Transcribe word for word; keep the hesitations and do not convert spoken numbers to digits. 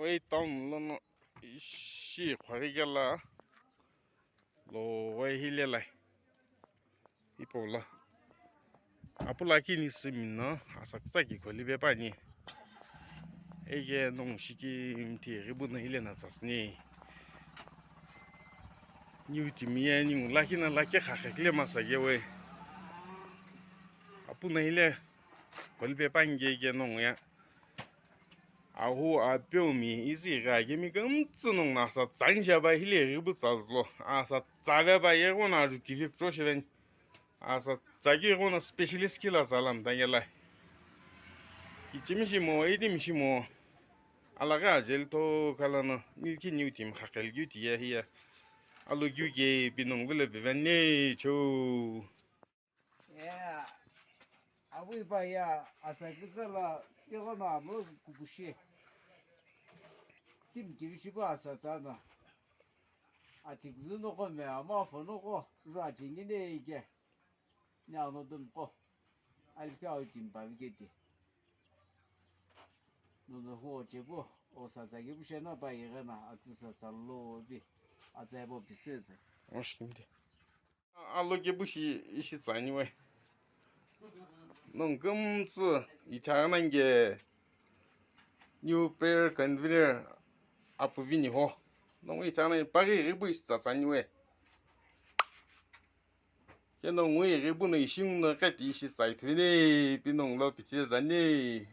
Ei town lono ishi khwaghi kela lo wai hile lai. Ipo la. Apu lakhi ni simi no asa kütsa ki kholipe püani. Eke nongu shiki mthi ghibu no hile na tsasüni. Niu timi ye ningu lakhi na lakhi khakhe kile masa ke we. Apu no hile kholipe püani ke eke nongu ya. Ahu apeumi izi gha kemi kümtsü nongu no asa tsa ni sheba hile ghibu tsa zülo. Asa tsa ve ba ye ghono aju kivi kutoshe veni. Asa tsaki ghono specialist kila tsala mtangela. Kichimi shimo, itimi shimo. Alaghi ajeli to kala no, nilki niu timi khakhe likeu tiye hiye. Alo keu ke pinong vile bevene cho. Yeah. Abu ipa ya asa kütsa la tighono amlo kupushi. Timi kivi shiba asa tsana. Ati kuzu noko me ama fo noko rua chingi ne ike. Ne ano dum ko. Alika o timpa viketi. Nono huo chebu o sasa kibu shena pa yegena atsa sasa lo bi. Atsa ebo bisese. Oshkimdi. Alo kebu shi ishi tsani we. Nongu kümtsü ithaghi nange new prayer convener apu vini ho. Nongu ithaghi nange paghi ghibu ishi tsa tsani we. Keno ngui ghibu no ishi nguno kati ishi tsai thuvini pinong lo pichile zani.